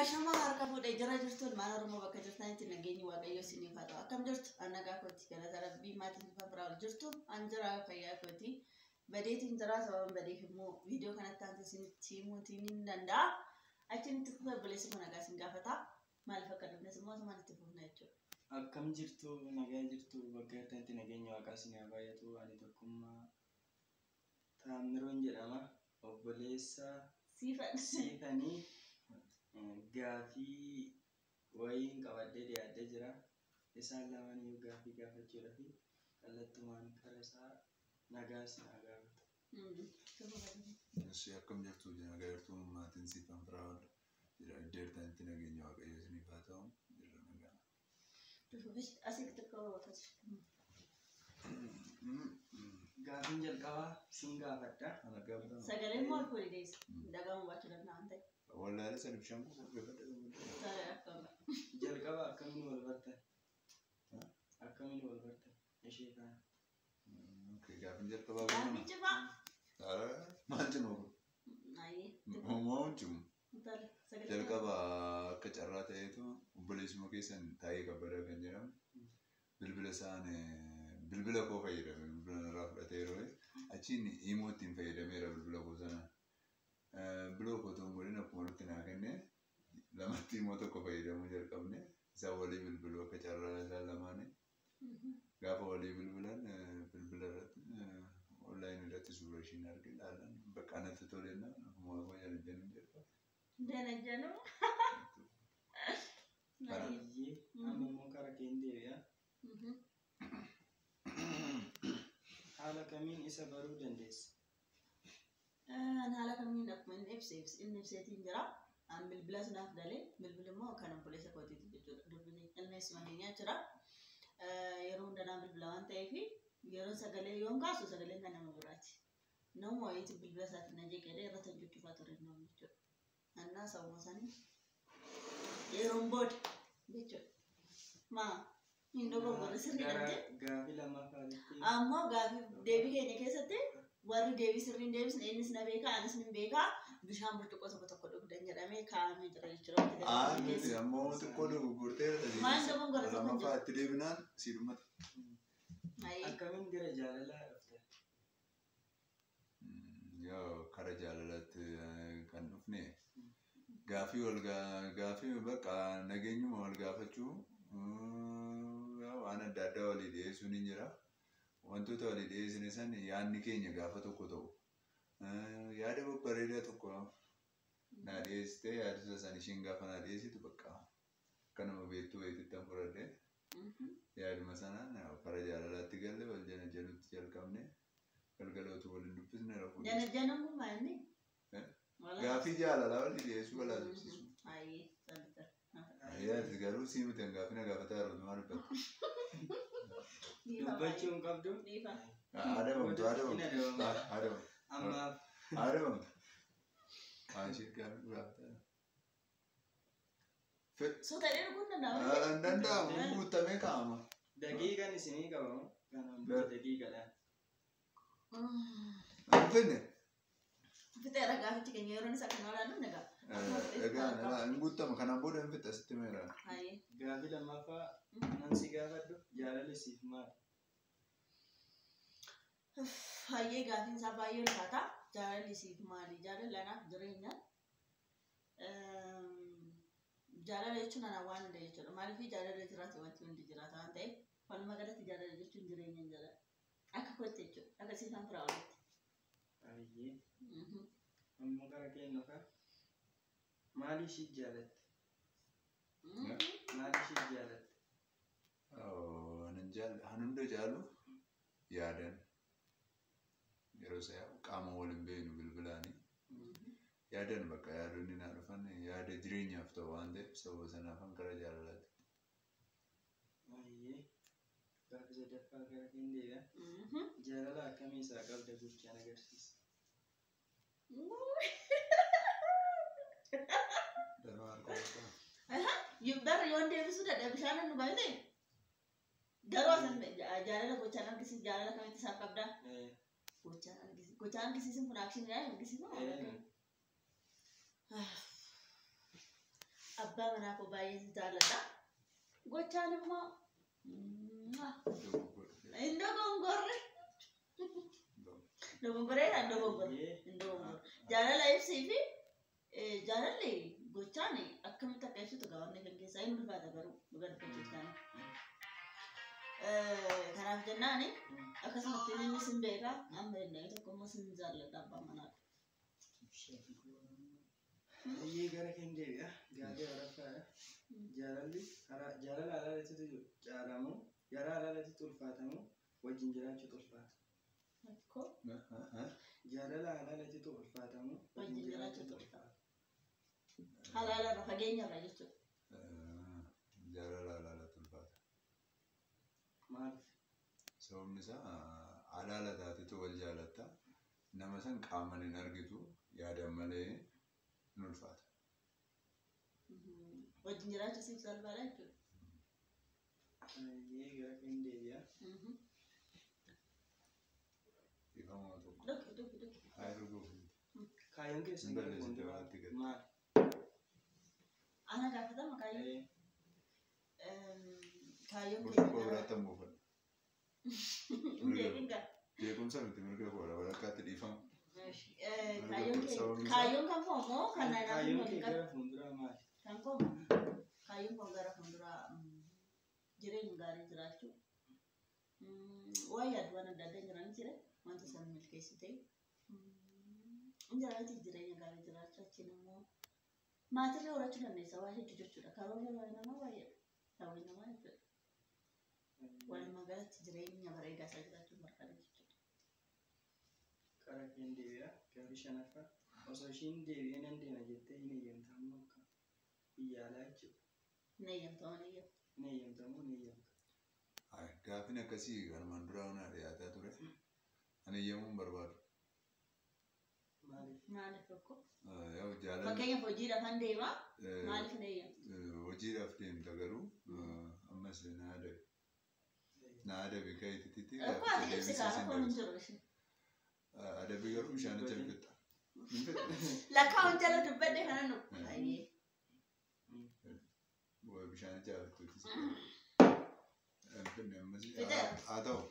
Ashamaa harka fuudhee jira jirtu ilmaan Oromoo bakka jirtanitti nageenyi Waaqayyoo isiniif haa ta'u. Akkam jirtu? An nagaa kooti. Galata Rabbii maatiin bifa biraa ol jirtu. An jira fayyaa kooti. Badeetiin jira sababan badeef immoo viidiyoo kanatti aansee isinitti himuutiin hin danda'a. Achiin itti fufee obboleessi koo nagaa isin gaafata. Maaliif akka dhufnes immoo asumaan itti fufna jechuudha. Akkam jirtu, nagaa jirtu, bakka jirtanitti nageenya Waaqaa isin haa baay'atu. Ani Tokkummaa Taammiroon jedhama. Obboleessa Siifan. Siifanii gaafii wayiin qabadhee dhiyaadhee jira. Isaan lamaaniyyuu gaafii gaafachuudhaaf kallattumaan kara isaa nagaa isin haa gaafatu. Ishee akkam jirtu, nagaa jirtu, maatiin Siifan Firaa'ol jira iddoo jirtanitti nageenya Waaqayyoo isiniif haa ta'u, jirra nagaa. Asii xiqqoo. Gaafiin jalqabaa sin gaafadha. Ana gaafatama. Sagaleen maal fuudhee deessa? Dhagahamuu baachuu danda'a waan ta'eef. Wallaalee sana bishaan kuusaa gaafadha. Tole, akkam. Jalqaba akkamiin wal bartan? Akkamiin wal bartan? Ishee faana. Gaafiin jalqabaa Gaafii kun cimaa. Maal cimu kun? Ayyee. Uumamuun cimu. Tole, sagalee. Jalqaba akka carraa ta'eetu obboleessuma keessan Taa'ee Kabbadaa kan jedhamu bilbila isaan bilbila koo fayyadame, bilbila narraa fudhatee yeroo achiin immoo ittiin fayyadameera bilbila koo sana. Biloo koo otoo hin godhin akkuma nutti naa kenne lamatti immoo tokko fayyadamuu jalqabne, isaan walii bilbiluu akka carraa isaan lamaanii. Gaafa walii bilbilan bilbila irratti onlaayinii irratti suura ishiin arge ilaalan bakka anatti tolenna akkuma koo jala jalqabe. Janajjanuu. Baay'ee amma immoo kara keen deebi'a. Haala kamiin isa baruu dandeessa? An haala kamiin akkuma inni ibse inni ibseetiin jira. An bilbila sanaaf galee bilbilli immoo kan obboleessa kootiiti jechuudha. Durbni ilma eessuma keenyaa jira. Yeroo hundanaa bilbila waan ta'eef yeroo sagalee yoon kaasu sagaleen kan nama biraati. Nama wayiitu bilbila isaatiin na jeeqee irratti hojjechuufaa ture nama jechuudha. Annaa sababa sanii yeroon booda jechuudha. Maa hin dogoggorre, sirrii dhabdee? Gaafii lammaffaatti. Ammoo gaafii deebii keenya keessatti warri deebii sirrii hin deebisne innis na beekaa anis nin beekaa, bishaan burcuqqoo tokko tokko dhugdan jedhamee kaa'amee jira jechuudha. Wanti Aa gaafii miti keessa. Ammoo xiqqoo dogoggorteera. Maal dogoggora tokko hin Lammaffaa jiru. itti deebinaan si dhumata. Ayyee. Akkamiin gara jaalalaa dhufte? Yoo kara jaalalaatti kan dhufne gaafii wal gaafii bakka nageenyuma wal gaafachuu, waan adda addaa walii dhiyeessuun ni jira. Wantoota walii dhiyeessine san yaadni keenya gaafa tokko ta'u yaada babbareedaa tokko naa dhiyeessitee yaadota san ishiin gaafa naa dhiyeessitu bakka akka nama beektuu wayiitti an fudhadhe yaaduma sanaan kara jaalalaatti galle, wal jala jaluutti jalqabne, galgala utuu waliin dubbisne rafuu. Janajjanuun kun maal inni? Eh? Gaafii jaalalaa walii dhiyeessuu, wal haasofsiisuu. Ayyee. Tole. Ayyaati garuu sii miti gaafii na gaafataa yeroo maal dubbatta? Dubbachuu hin qabdu. Dhiifa. Adabamtu, adabamtu. Hin adabamtu. Adabamtu. Ammaaf Adabamtu. Waan ishee gaafii gaafataa. Suuta dhuguun danda'ama. Hin danda'amu, guutamee kaa'ama. Daqiiqaan isinii qabamu. Kanaan booda daqiiqaadhaan. Hin finne. Fixeera gaafichi keenya yeroon isa kana olaalu nagaa. Egaa hin guutama, kanaan booda hin fixa sitti meera. Ayyee. Gaafii lammaffaa nan si gaafadhu, jaalalli siif maali? Baay'ee gaafiin isaa baay'ee ulfaata. Jaalalli siif maali? Jaalalli anaaf jireenya. Jaalala jechuun anaa waan hunda jechuudha. Maaliif jaalala jiraate wanti hundi jiraata waan ta'eef walumaa galatti jaalala jechuun jireenya hin jala. Akka kootti jechuudha. Akka Siifan firaa olitti. Baay'ee. Ammoo gara keenya dhufa. Maali ishii jaalatte? Maali ishii jaalatte? Kan hunda caalu yaadan yeroo isaa qaama waliin beeknu bilbilaanii yaadan bakka yaadonni naa dhufan yaada jireenyaaf ta'u waan ta'eef sababa sanaafan gara jaalalaatti. Baay'ee. Gaaffii sadaffaa gara keenya deebi'a. Jaalala akkamii isaa qabda gochaan agarsiisa? Danuu harka bakka. Bara yoon deebisuu dadhabe bishaan nu baay'ate. Garuu asan jaalala gochaan argisiis, jaalala kamitti isaaf qabdaa? Gochaan argisiis. Gochaan argisiisuun kun actioniidhaan argisiisu. Abbaa manaa koo baay'ee si jaalladha. Gochaan immoo hin dogongorre. Dogongoreedha hin dogongorre. Hin dogongorre. Jaalala ibsii fi jaalalli gochaan akkamitti akka ibsitu gabaabni kan keessaa hin ulfaata garuu dhuga dubbachuuf taana. Kanaaf jennaan akkasumatti inni sin beekaa amma danda'e tokko immoo sin jaalladha abbaa manaa. Biyyee gara keenya deebi'a. Gaafii araffaadha. Jaalalli jaalala alaalatti caalamu, jaalala alaalatti ulfaatamu, wajjin jiraachuutu ulfaata. Rakkoo Jaalala alaalatti ulfaatamu, wajjin jiraachuutu ulfaata. Halaalarra fageenyarra jechuudha. Jaalala alaalatti ulfaata. Maaliif? Sababni isaa alaala taatetu wal jaalatta. Nama san qaamaan hin argitu yaadan malee hin ulfaata. Wajjin jiraachuu siif salphaadha jechuudha. Biyyee gara keenya deebi'a. Dhiifama tokko. Dhugi dhugi dhugi. Haa dhuguuf. Kaayyoon keessan Hin gara balleessite fuulduraa waanti gadi. maali? Ana gaafatama kaayyoon. Kaayyoon Burcuqqoo keenya gara biraatti hin buufadhu. hin beekin gaa. Beekumsa miti mirga koodha walakkaatti dhiifama. Kaayyoon keenya kaayyoon kan koo immoo kan naaf Kaayyoon kee hin gara fuulduraa maali? Kan koo kaayyoon koo gara fuulduraa jireenya gaarii jiraachuu waan yaadu waan adda addaa jiran jira wanta san milkeessite jiraati jireenya gaarii jiraachuu achiin immoo maatirra horachuu dandeessa waa hedduu jechuudha karoorri waa'ee namaa baay'eedha hawwi namaa jechuudha walumaa galatti jireenya bareedaa isaa jiraachuun barbaada jechuudha. Qara keenya deebi'a. Gaafii shanaffaa. Osoo ishiin deebi'ee nan deema jettee hin eeyyamtamu akka biyya alaa jechuudha. Hin eeyyamtu waan eeyyamtu. Hin eeyyamtamu hin eeyyamtu. Gaafiin akkasii armaan duraa onaa dhiyaataa ture. Ani eeyyamuu hin barbaadu. Maaliif? Maaliif tokko? Yaa'u jaalalli Fakkeenyaaf hojiidhaaf an deema maaliif hin eeyyamtu? hojiidhaaf deemta garuu ammas na adabe. Na adabe ka'eetitti Akkoo ati ibsi kaa rakkoon hin jiru ishee. Adabe garuu bishaanicha hin fixxa. Hin fixxa. Lakkaa'uun jala dubbadhe kana nu. Baay'ee. Bishaanicha fixxuutis. Hin fixne ammas. Fixeera. Haa ta'u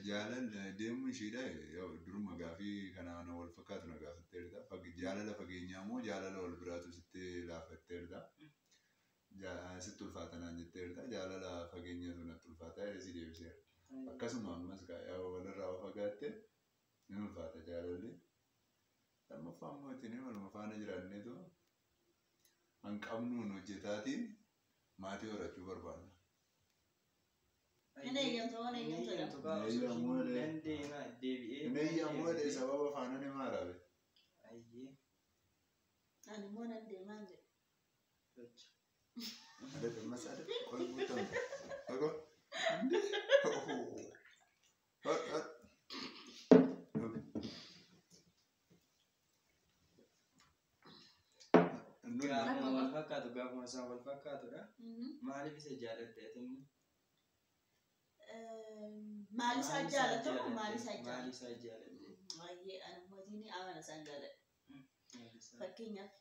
jaalala deemuu ishiidha duruma gaafii kanaan wal fakkaatu na gaafatteerta. Jaalala fageenyaa immoo jaalala wal biraatu sitti laafatteerta. Sitti ulfaata naan jetteerta. Jaalala fageenyaatu natti ulfaata jedhee si deebiseera. Akkasuma ammas walirraa of fagaatte ni ulfaata jaalalli. Lammaffaa immoo ittiin waluma faana jiraanneetu hanqabnuun hojjetaatiin maatii horachuu barbaanna. Hin eeyyamtu waan Hin eeyyamtu eeyyamtu jedhama. kaa Hin osoo eeyyamu ishiin malee. nan deema deebi'ee Hin nan eeyyamu deema malee jettee. sababa faana ni maarabe. Ayyee. Ani immoo nan deemaan jedhe. Tocha. Adabe ammas adabe qola guutamu. Dhagoo. Hot hot. Gaafuma wal fakkaatu gaafuma isaan wal fakkaatudha. Maaliif isa jaalatte ati immoo? Maal isaa jaallatamu maal isaa Maal jaallatu? isaa jaalatte? Baay'ee ani mootiin amala isaan jaalladha. Maal isaa? Fakkeenyaaf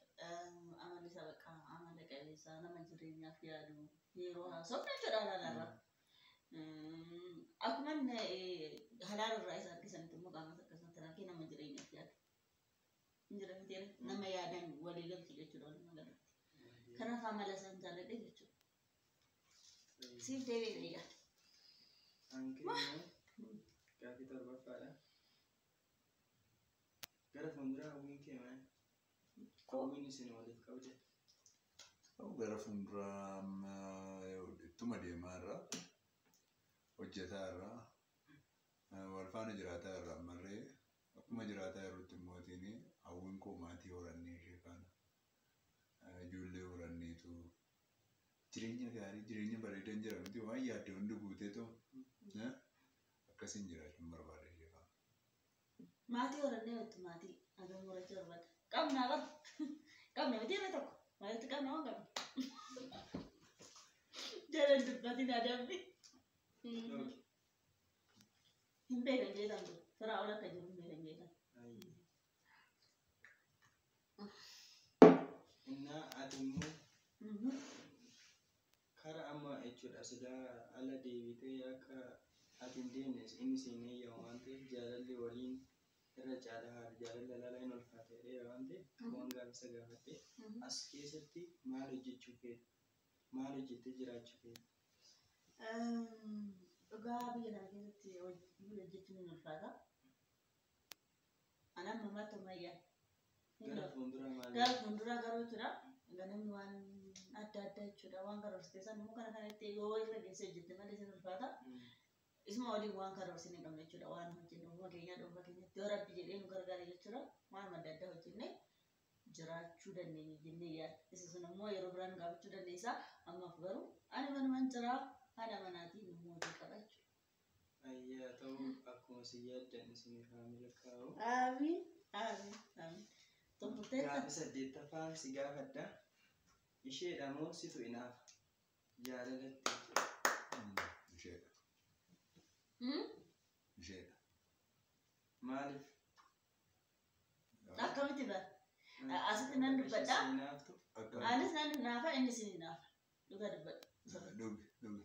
amalli isaa bakka amala qabeessa nama jireenyaaf yaadu yeroo haasofnu jechuudha halaalarra. Akkuma inni halaalarraa isa harkisanitti immoo qaama akkasumatti rakkee nama jireenyaaf yaadu. Hin jira miti nama yaadan walii galtu jechuudha walumaa galatti. Kanaaf amala isaan jaalladhe jechuudha. Siif deebi'ee yaada. Hanqinni immoo gaaffii torbaffaadha. Gara fuulduraa hawwiin kee maali? Hawwiin isin waliif qabdan. Gara fuulduraa amma ittuma deemaa irraa hojjetaa irraa wal faana jiraataa irraa ammallee akkuma jiraataa jirutti immootiin hawwiin koo maatii horannee ishee faana ijoollee horanneetu jireenya gaarii jireenya bareedaa jira miti waan yaadde hundi guuteetu akkasiin jiraachuun barbaada ishee faana. Maatii horannee jirtu maatii hagam horachuu barbaada. Qabna bara. Qabna miti irra tokko. Maalitti qabna waan qabna. Jalan dubbatiin adabbi. Hin beekan jeetan kun. Firaa ol akka jiru hin beekan jeetan. Innaa ati immoo Karaa amma jechuudha silaa ala deebitee akka ati hin deemne inni seenee yoo waan ta'eef jaalalli waliin irra caala haala jaalalli alaalaa hin ulfaate jedhee waan ta'eef waan gaafisa gaafatte as keessatti maal hojjechuu feeta? Maal hojjettee jiraachuu feeta? Dhugaa biyya kana keessatti hojii hojjechuun hin ulfaata. Ani amma ammaatti ammayyaa. Gara fuulduraa maal? Gara fuulduraa garuu jira. Ganamni waan adda addaa jechuudha. Waan karoorsite san immoo kana kanatti yoo irra geessee hojjette malee sin ulfaata. Isuma waliin waan karoorsine hin qabne jechuudha. Waan hojjenne ofuma keenyaa dhuunfaa keenyatti yoo rabbi jedhee nu gargaare jechuudha. Waan adda addaa hojjenne jiraachuu dandeenya jennee yaadda. Isa sun immoo yeroo biraan gaafachuu dandeessa. Ammaaf garuu ani manumaan jira. Haadha manaatiin immoo hojii qaba jechuudha. Ayyaa ta'uu akkuma si yaaddan isiniif haa milkaa'u. Amiin. Amiin. Amiin. Xumurteetta. Gaafa saddeettaffaan si gaafadha. Isheedha moo situ inaafa? Jaalalatti jechuudha. Isheedha. Isheedha. Maaliif? Akkamitti bara? Asitti nan dubbadha. Ishee si inaaftu? Akka Anis nan naafa innis ni naafa. Dhugaa dubbadha. dhugi dhugi.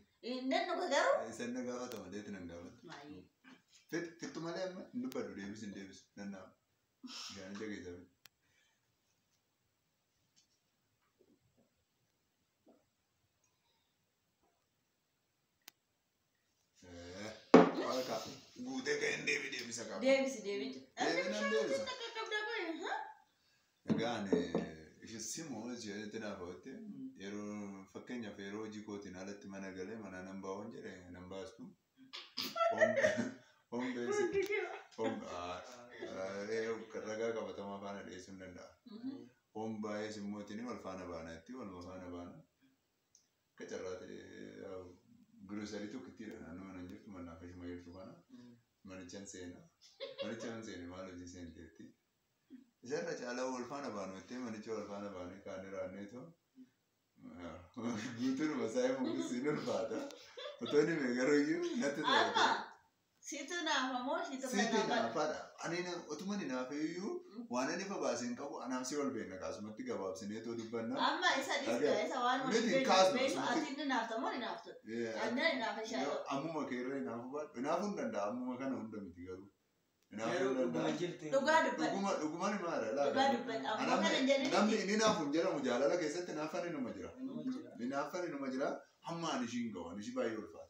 Nan dhuga garuu. Isan na gaafata malee nan gaafata. Maayii. Fittu malee amma hin dubbadhu deebis hin deebisu nan naafa. Bishaanicha keessa fitu. Walka guutee ga'een deebi deebisa qaba. Deebisi deebicha. Deebi nan deebisa. Qaqqabdaa qoye. Egaan ishee simoo isheetti naaf hawwatte yeroo fakkeenyaaf yeroo hojii kootiin alatti mana galee mana nan baa'uun jedhe nan baastu. Ragaa qabatamaa faana dhiyeessuu hin danda'a. Hoom baay'ees immoo ittiin wal faana baana itti waluma faana baana. Akka carraa ta'e girosarii tokkittiidha naannoo mana hin jirtu mannaaf ishuma jirtu kana. Manichaan seena. Manichaan seene maal hojii seenteetti. Isarra caalaa wal faana baanu jettee manicha wal faana baanee kaanee raanneetoo guutuun masaa himuun siin ulfaata. Otoo inni mee garuu iyyuu natti Amma tola. situ naafa moo situ Sitti naafa? naafaadha. Ani otuma ni naafe iyyuu waan ani ifa baasee hin qabu anaaf si wal beekna kaasumatti gabaabsinee too dubbanna. Amma isa dhiista isa waan Miti waliin kaasnu, beeknu miti. ati inni naafta moo ni naaftu? Ani ni naafa shaayoo. Ammuma keerra hinaafu baadhu. Hinaafuu hin danda'a ammuma kana hunda miti garuu. Hinaafuu Garuu hin dhuguma danda'a. jirtu. Dhugaa dubbadha. Dhuguma dhugumaan himaadha Dhugaa laata. dubbadha. Ammoo kana hin jedhin Namni inni naafu hin jedhamu jaalala keessatti hinaaffan inuma jira. Inuma jira. Hinaaffan inuma jira. Hamma ani ishiin gahu ani ishii baay'ee ulfaata.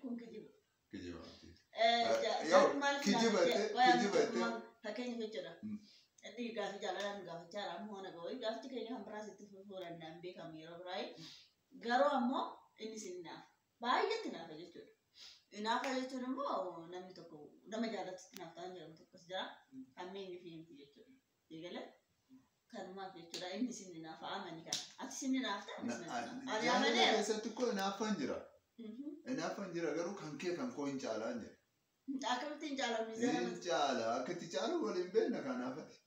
Kun kijiba. Kijiba miti. Yoo Kijiba kijiba Fakkeenya jechuudha. Inni gaaffii jaalalaan gaafachaa jira ammoo na ga'u. Gaaffichi keenya kan biraas itti fufuu danda'an beekamu yeroo biraa. Garuu ammoo inni sin naafa. Baay'eetti naafa jechuudha. Naafa jechuun immoo namni tokko nama jaalatutti naaf ta'an jedhamu tokkos jira. Hammeenyi fi miti jechuudha. Eegale kanumaaf jechuudha. Inni sin naafa amani kana. Ati sin naafta inni sin naafa. Ani Jaalala amaneera. keessatti koo hinaaffan jira. Hinaaffan jira garuu kan kee kan koo hin caalaan jira. Akkamitti hin caalamni Hin caala akka itti caalu waliin beekna kanaafati.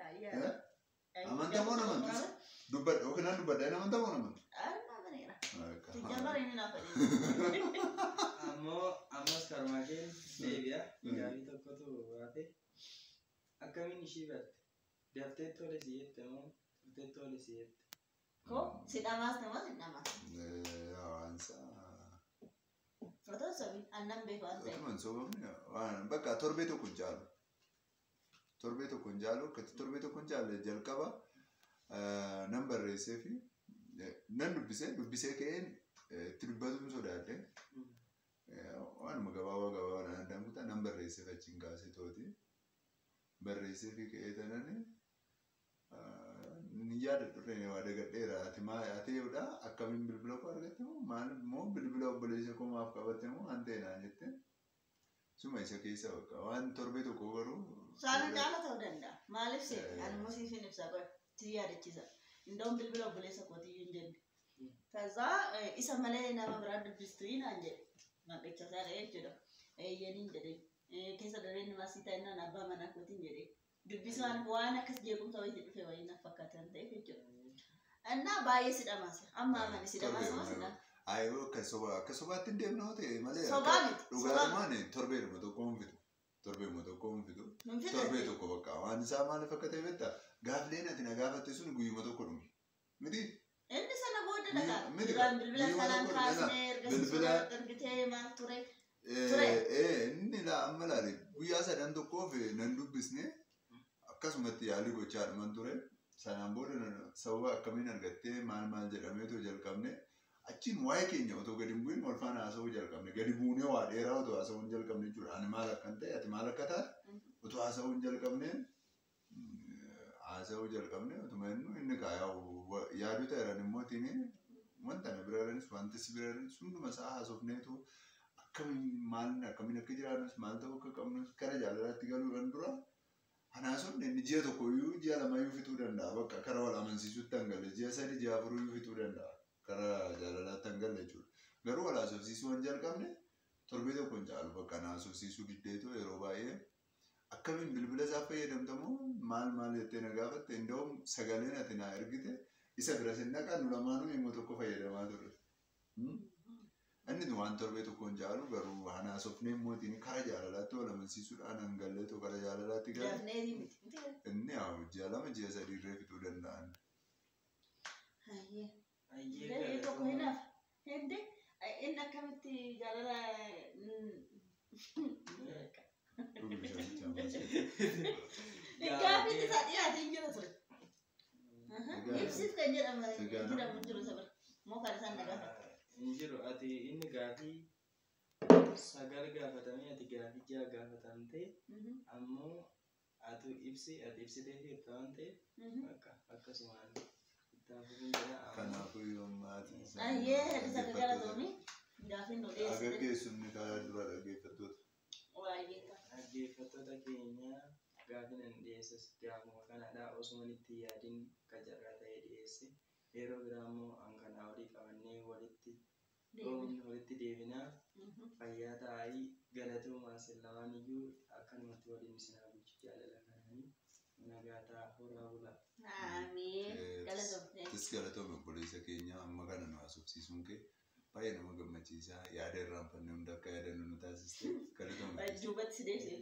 Ayyaa. Amantaa moo namantu? Dubbadha yookiin nan dubbadha hin amantaa moo namantu? Amaneera. Tijjamara inni naafa. Ammoo ammas karumaa kee deebi'a. Gaaffii tokkotu hafe. Akkamiin ishii barte? Daftee tole si jette moo turtee tole si jette? Ko si dhamaas nama si dhamaas. Hawaasa. Otoo sabi annan beeku waan ta'eef. Otuma hin soobamne waan bakka torbee tokko hin caalu. Torbee tokko hin caalu akkatti torbee tokko hin caalle jalqaba nan barreessee fi nan dubbisee dubbisee ka'een itti dubbatuun sodaadhe. Waanuma gabaabaa gabaabaa addaan kutaa nan barreessee achiin kaasee tooti. Barreessee fi ka'ee tanani ni yaadadhu dhufee waa dagadheera ati maa ati yoodha akkamiin bilbila koo argatte moo maal moo bilbila obboleessa koo maaf qabatte moo waan ta'e naan jette suma isa keessa bakka waan torbee tokko garuu Saala caala ta'uu danda'a. Maaliif seete? Ani immoo siif hin ibsa qoy. Si yaadachiisa. Indoon bilbila obboleessa kootiyyuu hin jenne. Kazaa isa malee nama biraan dubbistu naan jedhe. Maqicha isaa dha'ee jechuudha. Eeyyaniin jedhe. Keessa dareen maasii ta'inaan abbaa manaa kootiin jedhe. Dubbisaan waan akkas jeequmsa wayiitti dhufe wayii naaf fakkaatan ta'eef jechuudha. Innaa baay'ee si dhamaase. Amma amani si dhamaase moo si dhamaase? Ayi akka soba akka sobaatti hin deemne hoo ta'e malee Sobaa miti. Sobaa dhugaadhumaan torbeedhuma tokko hin fidu. Torbeedhuma tokko hin fidu. Hin Torbee tokko bakka waan isaa maaliif akka ta'e beektaa? Gaafleen ati na gaafatte sun guyyuma tokko dhume. Miti? Inni sana booda dhagaa. Miti Duraan bilbila guyyuma sanaan tokko dhume kaasnee erga Bilbila ergitee maal ture? Ture. Inni laa amma laale guyyaa sadan tokkoof nan dubbisne akkasumatti yaalii gochaa dhuman ture. Sanaan booda sababa akkamiin argattee maal maal jedhameetoo jalqabne achiin waa'ee keenya otoo gadi hin bu'in wal faana haasa'uu jalqabne gadi buunee waa dheeraa otoo haasa'uu hin jalqabne jechuudha. Ani maal akkan ta'e ati maal akka taate otoo haasa'uu hin jalqabne haasa'uu jalqabne otuma inni kaayaa yaadota jiran immoo tiin wanta na bira jiranis wanti si bira jiranis hunduma isaa haasofneetu akkamiin maal akkamiin akka jiraannus maal ta'uu akka qabnus kara jaalalaatti galuudhaan dura haasofne inni ji'a tokkoyyuu ji'a lamayyuu fixuu danda'a bakka kara wal amansiisutti hangalle ji'a 3 ji'a 4 fixuu danda'a kara jaalalaatti hangalle jechuudha. Garuu wal haasofsiisuu waan jalqabne torbee tokko hin caalu bakka na haasofsiisuu diddeetu yeroo baay'ee akkamiin bilbila isaa fayyadamtamoo maal maal jettee na gaafatte inda'uun sagaleen ati naa ergite isa bira sin dhaqan nu lamaanuu immoo tokko fayyadamaa turre. Inni waan torbee tokko hin caalu garuu waan haasofnee mootiin kara jaalalaatti wal amansiisuudhaan hangalleetu kara jaalalaatti gale. Dafnee miti. Inni haa ji'a 2 ji'a 3 irree fixuu danda'an. Hayyee. Ayyee Garee tokko hin galatoomaa. hafu. Hindi inni akkamitti jaalala Dhugi bishaanicha ammas. Gaaffiin isaa dhiyaatee hin jiru ture. Egaa- Ibsiif kan jedhamu Egaa- jedhamu jiru isa bira. Moo kan isaan na gaafatan. Hin jiru ati inni gaafii 9 gaafatamee ati gaafii 6 gaafatamtee ammoo atu ibsi ati ibsitee jirta waan ta'eef bakka akkasumaan itti hafuun jira ammoo Kanaafuu yoo maatiin isaa Ayyee hedduu akka galatoomii gaaffiin nu dhiyeessite. Gaggeessumni karaa dura dhaggeeffattoota. Waa'ee ta'a. Dhaggeeffattoota keenya gaafii nan dhiyeesses gaafuma kanadha osoo itti yaadin qacarraa ta'ee dhiyeesse yeroo biraa immoo an kanaa olii qabannee walitti dhoofne walitti deebinaa fayyaa ta'anii galatoomaa isin lamaan iyyuu akkanumatti waliin isin haa bulchu jaalala kanaanii nagaa ta'aa horaa bulaa. Amiin. Galatoomte. Tis galatoome obboleessa keenya amma kana nu haasofsiisuun kee baay'ee nama gammachiisa yaada irraanfanne hunda akka yaadannu nu taasiste galatoome. Duubatti si deebisee.